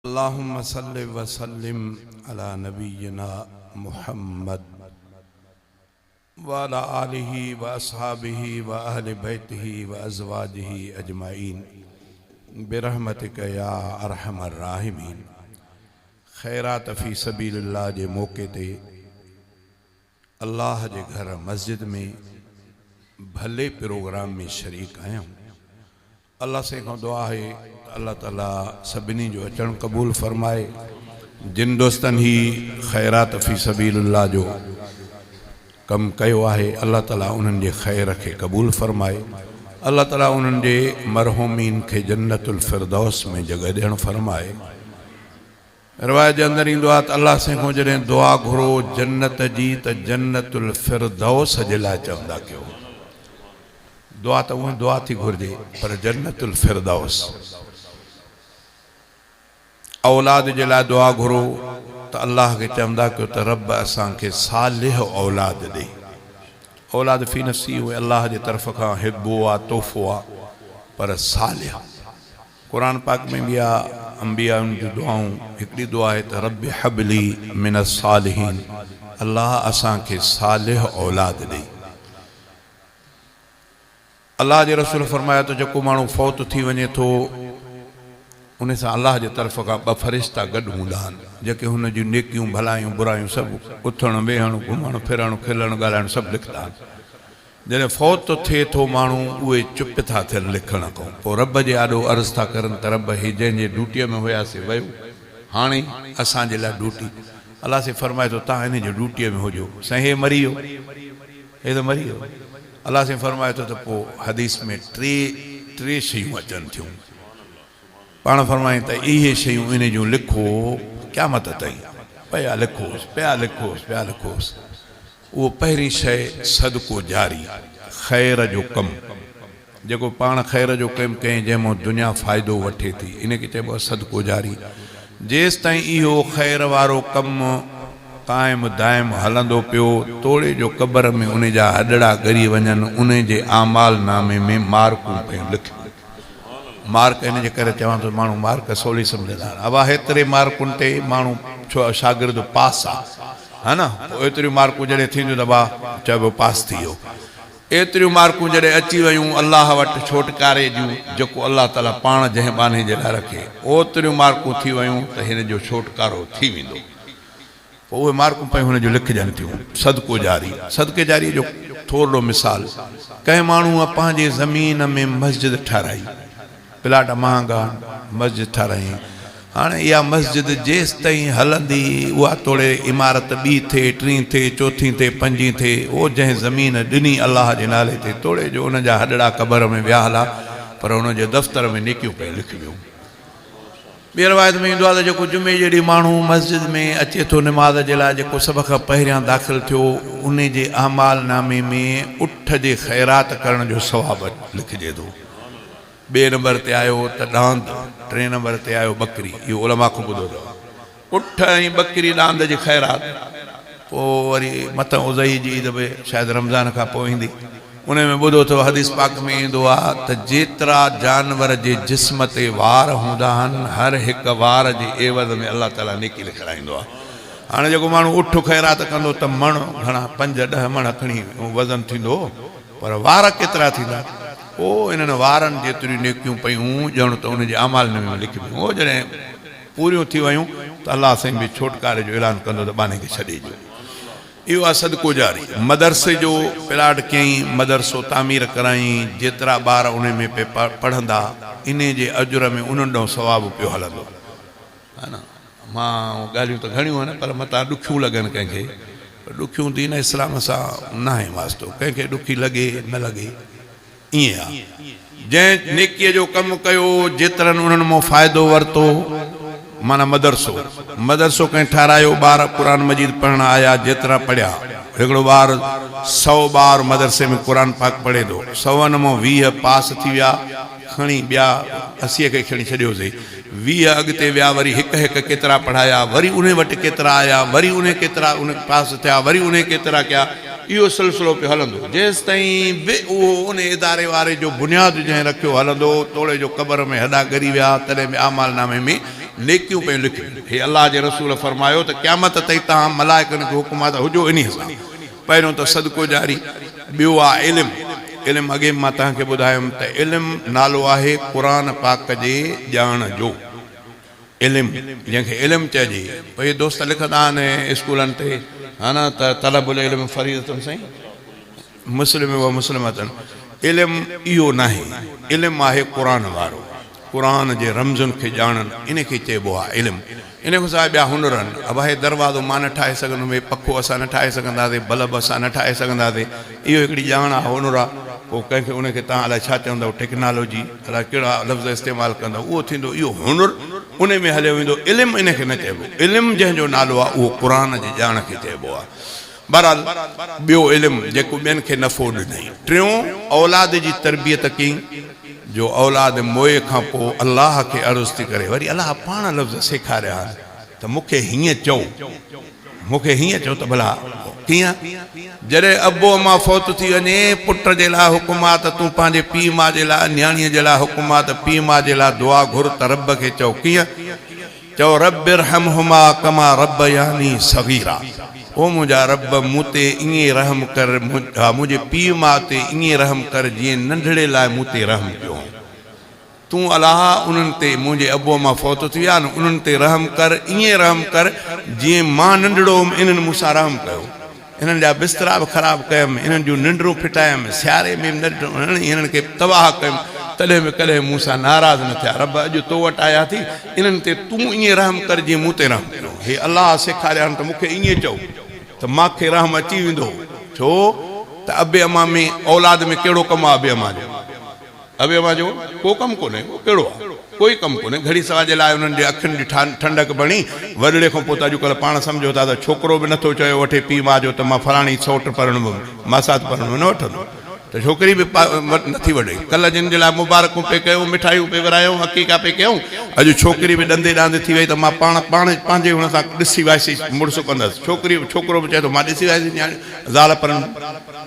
اللهم صل وسلم علي نبينا محمد وعلي آله واصحابه واهل بيته وازواجه اجمعين برحمتک يا ارحم الراحمين خيرات في سبيل الله جي موقعي تي الله جي گهر مسجد ۾ ڀلي پروگرام ۾ شريڪ آهيون. الله سائين کان دعا آهي ته الله تعالي سڀني جو اچڻ قبول فرمائي جن دوستن هي خيرات في سبيل الله جو ڪم ڪيو آهي الله تعالي انهن جي خير کي قبول فرمائي الله تعالي انهن جي مرحومين کي جنت الفردوس ۾ جڳهه ڏيڻ فرمائي. روايت جي اندر ايندو آهي ته الله سائين کان جڏهن دعا گهرو جنت جي ته جنت الفردوس جي لاء چوندا ڪيو. دعا ته اونئن دعا ٿي گهرجي پر جنت الفردوس. اولاد جي لاء دعا گهرو ته الله کي چوندا ڪيو ته رب اسان کي صالح اولاد ڏي. اولاد في نفسه اهي الله جي طرف کان هبو آ تحفو آ پر صالح. قرآن پاڪ ۾ به آ انبيائن جون دعائون، هڪڙي دعا آهي ته رب هب لي من الصالحين الله اسان کي صالح اولاد ڏي. الله جي رسول فرمايو ته جيڪو ماڻهو فوت ٿي وڃي ٿو ان سان الله جي طرف کان ٻه فرشتا گڏ هوندا آهن جيڪي هن جون نيڪيون ڀلايون برايون سڀ اٿڻ ويهڻ گهمڻ ڦرڻ کلڻ ڳالهائڻ سڀ لکندا آهن. جڏهن فوت ٿئي ٿو ماڻهو اهي چپ ٿا ٿين لکڻ کان پوء رب جي آڏو عرض ٿا ڪرن ته رب هي جنهن جي ڊوٽيء ۾ هياسي ويو هاڻي اسان جي لاء ڊوٽي الله سائين فرمائي ٿو تان هن جي ڊوٽيء ۾ هجو سائين هي مري ويو هي ته مري ويو الله سائين فرمائي ٿو ته پوء حديث ۾ ٽي ٽي شيون اچن ٿيون پاڻ فرمائين ته اهي شيون ان جون لکو قيامت تائين پيا لکوس پيا لکوس پيا لکوس اهو پهرين شيء صدقو جاري، خير جو ڪم، جيڪو پاڻ خير جو ڪم ڪئين جنهن مان دنيا فائدو وٺي ٿي ان کي چئبو آهي صدقو جاري. جيستائين اهو خير وارو ڪم قائم دائم هلندو پيو توڙي جو قبر ۾ ان جا هڏڙا ڳري وڃن ان جي اعمال نامي ۾ مارڪون پيون لکبيون. مارڪ ان جي ڪري چوان ٿو ماڻهو مارڪ سولي سمجهندا آهن. ابا هيتري مارڪن تي ماڻهو شاگرد پاس آ. ها نه؟ پوء ايتريون مارڪون جڏهن ٿينديون ته ڀاء چئبو پاس ٿي ويو. ايتريون مارڪون جڏهن اچي ويون الله وٽ ڇوٽڪاري جون جيڪو الله تعاليٰ پاڻ جنهن ٻانهي جي لاء رکي اوتريون مارڪون ٿي ويون ته هن جو ڇوٽڪارو ٿي ويندو. پوء اهي مارڪون پيون هن جون لکجن ٿيون. صدقو جاري، صدقي جاري جو ٿورڙو مثال، ڪنهن ماڻهوء پنهنجي زمين ۾ مسجد ٺهرائي. پلاٽ مهانگا آهن، مسجد ٺارايائين. هاڻي اها مسجد جيستائين هلندي، اها توڙي عمارت ٻي ٿئي، ٽين ٿئي، چوٿين ٿئي، پنجين ٿئي، اهو جنهن زمين ڏني الله جي نالي تي، توڙي جو ان جا هڏڙا قبر ۾ ويا هلا، پر ان جي دفتر ۾ نيڪيون پيون لکبيون. ٻي روايت ۾ ايندو آهي ته جيڪو جمعي جي ڏينهن ماڻهو مسجد ۾ اچي ٿو نماز جي لاء، جيڪو سڀ کان پهريان داخل ٿيو، ان جي اعمال نامي ۾ اٺ جي خيرات ڪرڻ جو ثواب لکجي ٿو. ٻئي نمبر تي آيو ته ڏاند، ٽئين نمبر تي آيو ٻڪري. اهو علماء کان ٻڌو اٿو. اٺ ۽ ٻڪري ڏاند جي خيرات. پوء وري مٿان اضحي جي عيد به شايد رمضان کان پوء ايندي. انهي ۾ ٻڌو اٿو حديث پاڪ ۾ ايندو آ ته جيترا جانور جي جسم تي وار هوندا آهن هر هڪ وار جي عيوض ۾ الله تعالي نيڪي لکرائيندو آ. هاڻي جيڪو ماڻهو اٺ خيرات ڪندو ته مڻ گهڻا پنج ڏهه مڻ کڻي وزن ٿيندو. پر وار ڪيترا ٿيندا؟ پوء انهن وارن جيتريون نيڪيون پيون ڄڻ ته ان جي اعمال نامي ۾ لکبيون. اهو جڏهن پوريون ٿي ويون ته الله سائين به ڇوٽڪاري جو اعلان ڪندو ته ٻانهي کي ڇڏي ڏيو. اهو آهي صدقو جاري. مدرسي جو پلاٽ ڪيائين، مدرسو تعمير ڪرايائين، جيترا ٻار انهي ۾ پي پڙهندا، انهي جي اجر ۾ انهن ڏانهن ثواب پيو هلندو. ها نه مان ڳالهيون ته گهڻيون آهن پر متان ڏکيون لڳن ڪنهن کي پر ڏکيون دين اسلام سان ناهي واسطو ڪنهن کي ڏکي لڳي نه لڳي ائين آ جنهن نيڪي جو ڪم ڪيو جيترن انهن مون فائدو ورتو معنيٰ مدرسو مدرسو ڪنهن ٺهرايو ٻار قرآن مجيد پڙهڻ آيا جيترا پڙهيا هڪڙو ٻار سئو ٻار مدرسي ۾ قرآن پاڪ پڙهي ٿو سون مون 20 پاس ٿي ويا کڻي ٻيا اسيء کي کڻي ڇڏيوسي. 20 اڳتي ويا وري هڪ هڪ ڪيترا پڙهايا، وري انهي وٽ ڪيترا آيا، وري انهي ڪيترا ان پاس ٿيا، وري انهي ڪيترا ڪيا. اهو سلسلو پيو هلندو جيستائين به اهو انهي اداري واري جو بنياد جنهن رکيو هلندو، توڙي جو قبر ۾ هڏا ڳري ويا تڏهن به اعمال نامي ۾ نيڪيون پيون لکن. هي الله جي رسول فرمايو ته قيامت تائين توهان ملائڪن کي حڪم آهي ته هجو انهيء سان. پهريون ته صدقو جاري، ٻيو آ علم. علم اڳي به مان توهان کي ٻڌايم ته علم نالو آهي قرآن پاڪ جي ڄاڻ جو. علم جنهن کي علم چئجي. اهي دوست لکندا آهن اسڪولن تي ها نه ته طلب العلم فريضة سائين مسلم و مسلمة علم اهو ناهي علم آهي قرآن وارو قرآن جي رمزن کي ڄاڻڻ ان کي چئبو آهي علم ان کان سواء ٻيا هنر آهن ابا هي دروازو مان نه ٺاهي سگهندم هي پکو اسان نه ٺاهي سگهنداسين بلب اسان نه ٺاهي سگهنداسين اهو هڪڙي ڄاڻ آهي هنر آهي پوء ڪنهن کي ان کي توهان الائي ڇا چوندؤ ٽيڪنالوجي الائي ڪهڙا لفظ استعمال ڪندؤ اهو ٿيندو اهو هنر ان ۾ هليو ويندو علم ان کي نه چئبو علم جنهن جو نالو آهي اهو قرآن جي ڄاڻ کي چئبو آهي بهرحال ٻيو علم جيڪو ٻين کي نفعو ڏنائين. ٽيون اولاد جي تربيت ڪيائين جو اولاد موئي کان پوء الله کي عرض ٿي ڪري وري الله پاڻ لفظ سيکاريا آهن ته مون کي هيئن چئو مون کي هيئن چئو ته ڀلا ڪيئن؟ جڏهن ابو امان فوت ٿي وڃي پٽ جي لاء حڪم آ ته تون پنهنجي پيء ماء جي لاء نياڻيء جي لاء حڪم آ ته پيء ماء جي لاء دعا گهر ته رب کي چئو ڪيئن؟ چئو رب ارحمهما ڪما ربياني صغيرا او منهنجا رب مون تي ائين رحم ڪر ها منهنجي پيء ماء تي ائين رحم ڪر جيئن ننڍڙي لاء مون تي رحم ڪيو هئين تون الله انهن تي منهنجي ابو امان فوت ٿي ويا آهن انهن تي رحم ڪر ائين رحم ڪر جيئن مان ننڍڙو هوم انهن مون سان رحم ڪيو. انهن جا بسترا به خراب ڪيم، انهن جون ننڊون ڦٽايم، سياري ۾ به ننڊ هڻي انهن کي تباهه ڪيم، تڏهن به ڪڏهن مون سان ناراض نه ٿيا. رب اڄ تو وٽ آيا ٿي، انهن تي تون ائين رحم ڪر جيئن مون تي رحم ڪيو. هي الله سيکاريا آهن ته مون کي ائين چئو ته مان کي رحم اچي ويندو. ڇو ته ابي امان ۾ اولاد ۾ ڪهڙو ڪم آهي ابي امان جو؟ ابي امان جو ڪو ڪم ڪونهي، اهو ڪهڙو آ؟ ڪوئي ڪم ڪونهي. گهڙي سوا جي لاء انهن جي اکين جي ٺنڊڪ بڻي. وڏڙي کان پوء ته اڄڪلهه پاڻ سمجهو ٿا ته ڇوڪرو به نٿو چيو وٺي پيء ماء جو ته مان فلاڻي سئوٽ پرڻبم، ماسات پرڻبم، نه وٺندو ته ڇوڪري به نٿي وٺي. ڪلهه جن جي لاء مبارڪون پئي ڪيون، مٺايون پئي ورهايون، عقيقا پئي ڪيون، اڄ ڇوڪري به ڏندي ڏاندي ٿي وئي ته مان پاڻ پاڻ پنهنجي هن سان ڏسي وائسي مڙس ڪندس. ڇوڪري ڇوڪرو به چئي ٿو مان ڏسي وائسي نياڻي زال پرڻبم.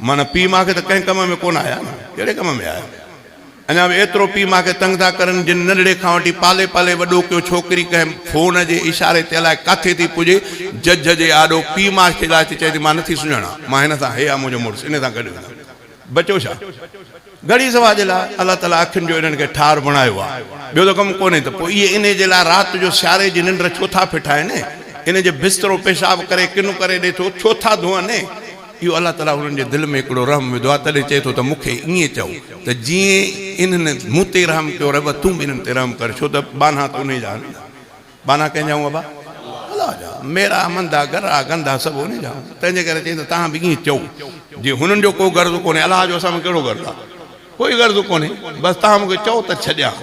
معنيٰ پيء ماء کي ته ڪنهن ڪم ۾ ڪونه آيا نه، ڪهڙي ڪم ۾ آيا؟ اڃا به ايترو پيء ماء کي تنگ ٿا ڪرن، جن ننڍڙي کان وٺي پالي پالي وڏو ڪيو، ڇوڪري ڪنهن فون جي اشاري تي الائي ڪاٿي ٿي پڄي، جج جي آڏو پيء ماء کي لاء ٿي چئي ٿي مان نٿي سڃاڻان، مان هن سان هي آ منهنجو مڙس، انهي سان گڏ ويندم. بچو ڇا؟ گهڙي سوا جي لاء الله تعاليٰ اکين جو انهن کي ٺار بڻايو آ، ٻيو ته ڪم ڪونهي ته پوء اهي انهي جي لاء رات جو سياري جي ننڊ ڇو ٿا ڦٽائن؟ انهي جي بسترو پيشاب ڪري ڪن ڪري ڏي ٿو، ڇو ٿا ڌوئن؟ اهو الله تعاليٰ انهن جي دل ۾ هڪڙو رحم وڌو آهي، تڏهن چئي ٿو ته مون کي ائين چئو ته جيئن انهن مون تي رحم ڪيو، رب تون به انهن تي رحم ڪر، ڇو ته ٻانها ته انهي جا آهن نه. ٻانها ڪنهن جا آهيون ابا؟ الله جا. ميرا، مندا، گرا، گندا سڀ انهي جا آهيون. تنهن جي ڪري چئي ته توهان به ائين چئو، جي هنن جو ڪو غرض ڪونهي، الله جو اسان ۾ ڪهڙو غرض آهي؟ ڪوئي غرض ڪونهي، بس توهان مون کي چئو ته ڇڏيان.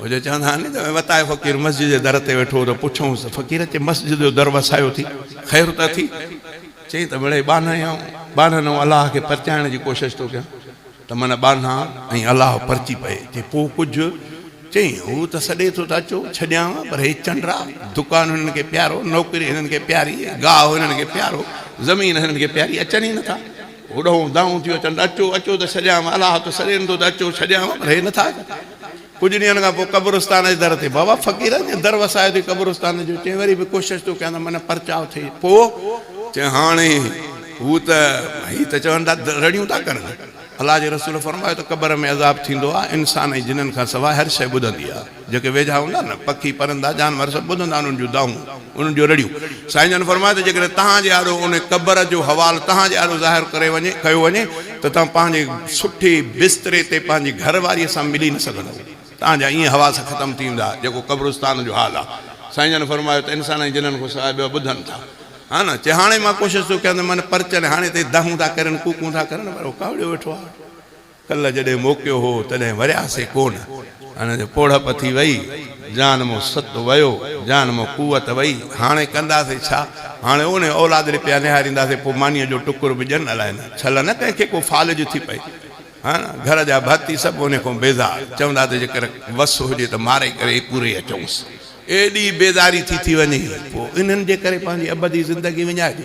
هو جو چوندا آهن نه ته وتايو فقير مسجد جي در تي ويٺو هو ته پڇيونس ته فقير چي مسجد جو در وسايو ٿي، خير ته اٿي؟ چيائين ته مڙئي ٻانهن آهيان، ٻانهن ۽ الله کي پرچائڻ جي ڪوشش ٿو ڪيان ته من ٻانها ۽ الله پرچي پئي. چي پوء ڪجهه؟ چيائين هو ته سڏي ٿو ته اچو ڇڏيانو پر هي چنڊ آ، دڪان هنن کي پيارو، نوڪري هنن کي پياري، گاهه هنن کي پيارو، زمين هنن کي پياري، اچن ئي نٿا. هوڏانهن دانهون ٿيون اچن ته اچو اچو ته ڇڏيانو، الله ته سڏين ٿو ته اچو ڇڏيانو پر هي نٿا اچن. ڪجهه ڏينهن کان پوء قبرستان جي در تي بابا فقير اڃا در وسايو اٿئي قبرستان جو؟ چيائين وري به ڪوشش ٿو ڪيان ته من پرچاء ٿئي. پوء؟ چيائين هاڻي هو ته هي ته چون ٿا رڙيون ٿا ڪرن. الله جي رسول فرمايو ته قبر ۾ عذاب ٿيندو آهي، انسان ۽ جنن کان سواء هر شيء ٻڌندي آهي. جيڪي ويجها هوندا نه، پکي، پرندا، جانور سڀ ٻڌندا آهن انهن جون دانهون، انهن جون رڙيون. سائين جن فرمايو ته جيڪڏهن توهان جي آڏو ان قبر جو حوال توهان جي آڏو ظاهر ڪري وڃي ڪيو وڃي ته توهان پنهنجي سٺي بستري تي پنهنجي گهر واريء سان ملي نه سگهندؤ. توهان جا ائين حواس ختم ٿي ويندا، جيڪو قبرستان جو حال آهي. سائين جن فرمايو ته انسان ۽ جنن کان سواء ٻيا ٻڌن ٿا. ها نه؟ چي هاڻي مان ڪوشش ٿو ڪيان ته من پرچن، هاڻي ته دانهون ٿا ڪرن، ڪوڪون ٿا ڪرن، پر هو ڪاوڙيو ويٺو آهي. ڪلهه جڏهن موقعو هو، تڏهن ورياسي ڪونه. هاڻي جو پوڙهپ ٿي وئي، جان مون ست ويو، جان مون قوت وئي، هاڻي ڪنداسين ڇا؟ هاڻي انهي اولاد ڏي پيا نهارينداسين، پوء مانيء جو ٽڪر به ڏين الائي نه. ڇل نه ڪنهن کي ڪو فالج ٿي پئي. ها نه، گهر جا ڀاتي سڀ انهي کان بيزار، چوندا ته جيڪر وس هجي ته ماري ڪري پوري اچونس. ايڏي بيزاري ٿي ٿي وڃي، پوء انهن جي ڪري پنهنجي ابدي زندگي وڃائجي.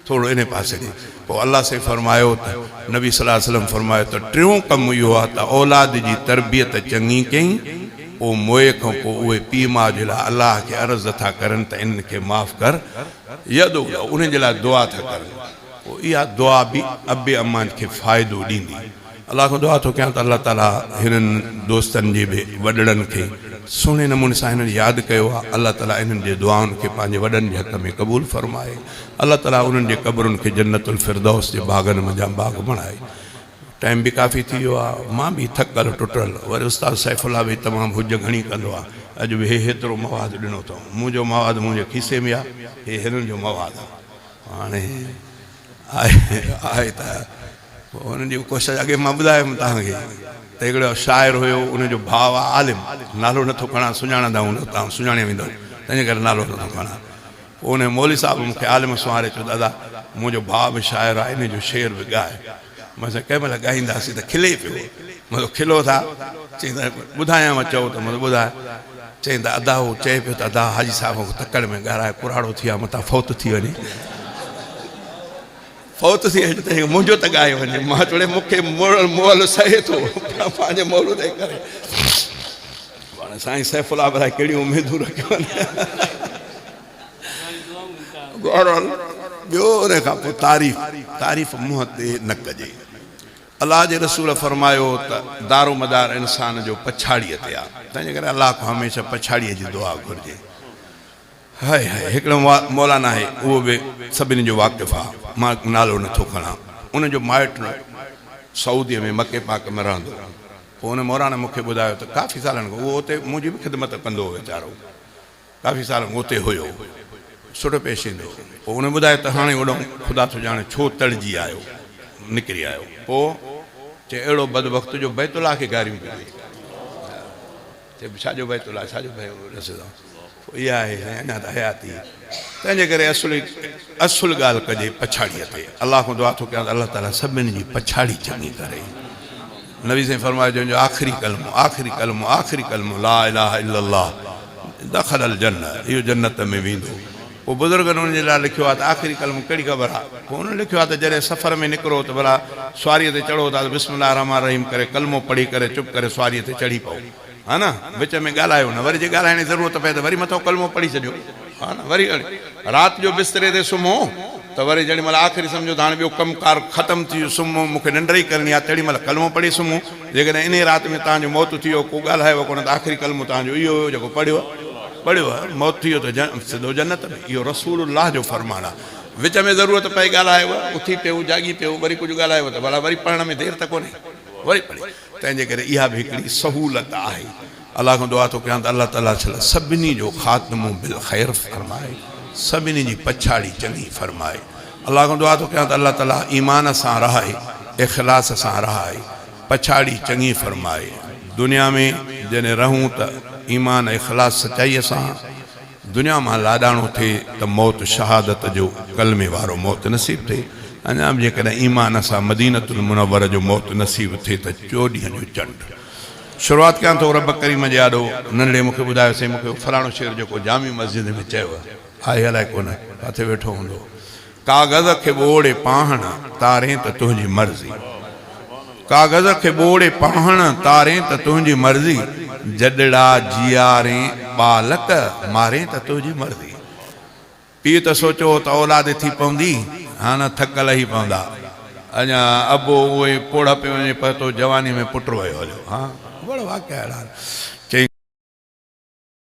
ٿورو انهي پاسي ڏي. پوء الله سائين فرمايو ته، نبي صلي الله عليه وسلم فرمايو ته ٽيون ڪم اهو آهي ته اولاد جي تربيت چڱي ڪئين پوء موئي کان پوء اهي پيء ماء جي لاء الله کي عرض ٿا ڪرن ته انهن کي معاف ڪر، يدعو له، انهن جي لاء دعا ٿا ڪرن، پوء اها دعا به ابي امان کي فائدو ڏيندي. الله کان دعا ٿو ڪيان ته الله تعالي هنن دوستن جي به وڏڙن کي سهڻي نموني سان هنن ياد ڪيو آهي، الله تعالي انهن جي دعائن کي پنهنجي وڏن جي حق ۾ قبول فرمائي، الله تعالي انهن جي قبرن کي جنت الفردوس جي باغن منجهان باغ بڻائي. ٽائيم به ڪافي ٿي ويو آ، مان به ٿڪل ٽٽل، وري استاد سيف الله به تمام حج گهڻي ڪندو آ، اڄ به هي هيترو مواد ڏنو اٿئون، منهنجو مواد منهنجي کيسي ۾ آ، هي هنن جو مواد آ، هاڻي آهي آهي ته هنن جي به ڪوشش اڳي مان ٻڌايم توهان کي ته هڪڙو شاعر هيو ان جو ڀاء آ عالم، نالو نٿو کڻان سڃاڻندا هوندؤ توهان سڃاڻي ويندؤ تنهنجي ڪري نالو نٿو کڻان. پوء انهيء مولوي صاحب مون کي عالم سنواري چيو ته ادا منهنجو ڀاء به شاعر آهي انهيء جو شعر به ڳاء. مان چيو ڪنهن مهل ڳائينداسين ته کلي پيو. مان چيو کلو ٿا؟ چيائين ته ٻڌايانو چئو ته مان چيو ٻڌاء. چيائين ته ادا هو چئي پيو ته ادا حاجي صاحب کان تڪڙ ۾ ڳارائي ڪراڙو ٿي آ متان فوت ٿي وڃي. فوت ٿي وڃي ته منهنجو ته ڳائي وڃي. مان چيو مون کي مئل سهي ٿو پنهنجي مولود جي ڪري. پاڻ سائين سيف الله الائي ڪهڙيون اميدون رکيون آهن. بهرحال ٻيو ان کان پوء تعريف، تعريف منهن تي نه ڪجي. الله جي رسول فرمايو ته دارومدار انسان جو پڇاڙيء تي آهي، تنهنجي ڪري الله کان هميشه پڇاڙيء جي دعا گهرجي. هائي هائي هڪڙو مولانا آهي اهو به سڀني جو واقف آ مان نالو نه ٿو کڻان ان جو مائٽ سعودي ۾ مڪي پاڪ ۾ رهندو هو پوء ان مولانا مون کي ٻڌايو ته ڪافي سالن کان اهو اتي منهنجي به خدمت ڪندو هو ويچارو ڪافي سالن کان اتي هيو سٺو پيش ايندو هو پوء ان ٻڌايو ته هاڻي اوڏانهن خدا ٿو ڄاڻي ڇو تڙجي آيو نڪري آيو پوء چي اهڙو بدبخت جو بيت الله کي گاريون پيو ڏي. چي ڇا جو بيت الله ڇا جو بيت الله پوء اها آهي سائين اڃا ته حياتي تنهن جي ڪري اصل اصل ڳالهه ڪجي پڇاڙيء تي الله کان دعا ٿو ڪيان ته الله تعالي سڀني جي پڇاڙي چڱي ڪري نبي سائين فرمايو جنهن جو آخري ڪلمو آخري ڪلمو آخري ڪلمو لا اله الا الله دخل الجنه اهو جنت ۾ ويندو پوء بزرگن ان جي لاء لکيو آهي ته آخري ڪلمو ڪهڙي خبر آهي؟ پوء انهن لکيو آهي ته جڏهن سفر ۾ نڪرو ته ڀلا سواريء تي چڙهو ٿا ته بسم الله الرحمٰن الرحيم ڪري ڪلمو پڙهي ڪري چپ ڪري سواريء تي چڙهي پئو ها نه وچ ۾ ڳالهايو نه وري جي ڳالهائڻ جي ضرورت پئي ته وري مٿئون ڪلمو پڙهي ڇڏيو ها نه وري رات جو بستري تي سمهو ته وري جيڏي مهل آخري سمجهو ته هاڻي ٻيو ڪم ڪار ختم ٿي ويو سمهو مون کي ننڊ ئي ڪرڻي آهي تيڏي مهل ڪلمو پڙهي سمهو جيڪڏهن انهيء رات ۾ توهان جو موت ٿي ويو ڪو ڳالهايو ڪونه ته آخري ڪلمو توهان جو اهو هيو جيڪو پڙهيو پڙهيو آهي موت ٿي ويو ته سڌو جنت ۾ اهو رسول الله جو فرمان آهي وچ ۾ ضرورت پئي ڳالهايو اٿي پيو جاڳي پيو وري ڪجهه ڳالهايو ته ڀلا وري پڙهڻ ۾ دير ته ڪونهي وري پڙهي تنهن جي ڪري اها به هڪڙي سهولت آهي الله کان دعا ٿو ڪيان ته الله تعالي شل سڀني جو خاتمو بالخير فرمائي سڀني جي پڇاڙي چڱي فرمائي الله کان دعا ٿو ڪيان ته الله تعالي ايمان سان رهائي اخلاص سان رهائي پڇاڙي چڱي فرمائي دنيا ۾ جڏهن رهون ته ايمان اخلاص سچائي سان دنيا مان لاڏاڻو ٿئي ته موت شهادت جو ڪلمي وارو موت نصيب ٿئي اڃا به جيڪڏهن ايمان سان مدينة المنوره جو موت نصيب ٿئي ته چوڏهينء جو چنڊ شروعات ڪيان ٿو رب ڪريم جي آڏو ننڍڙي مون کي ٻڌايو سائين مون کي فلاڻو شعر جيڪو جامع مسجد ۾ چيو آهي الائي ڪونه ڪاٿي ويٺو هوندو ڪاغذ کي ٻوڙي پاهڻ تارين ته تنهنجي مرضي ڪاغذ کي ٻوڙي پاهڻ تارين ته تنهنجي مرضي جڏڙا جيارين ٻالڪ مارين ته تنهنجي مرضي پيء ته سوچيو هو ته اولاد ٿي پوندي، هاڻ ٿڪ لهي پوندا. اڃا ابو اهو ئي پوڙهپ ۾ وڃي پهتو، جوانيء ۾ پٽ ويو هليو. ها، وڙ واقعا اهڙا آهن.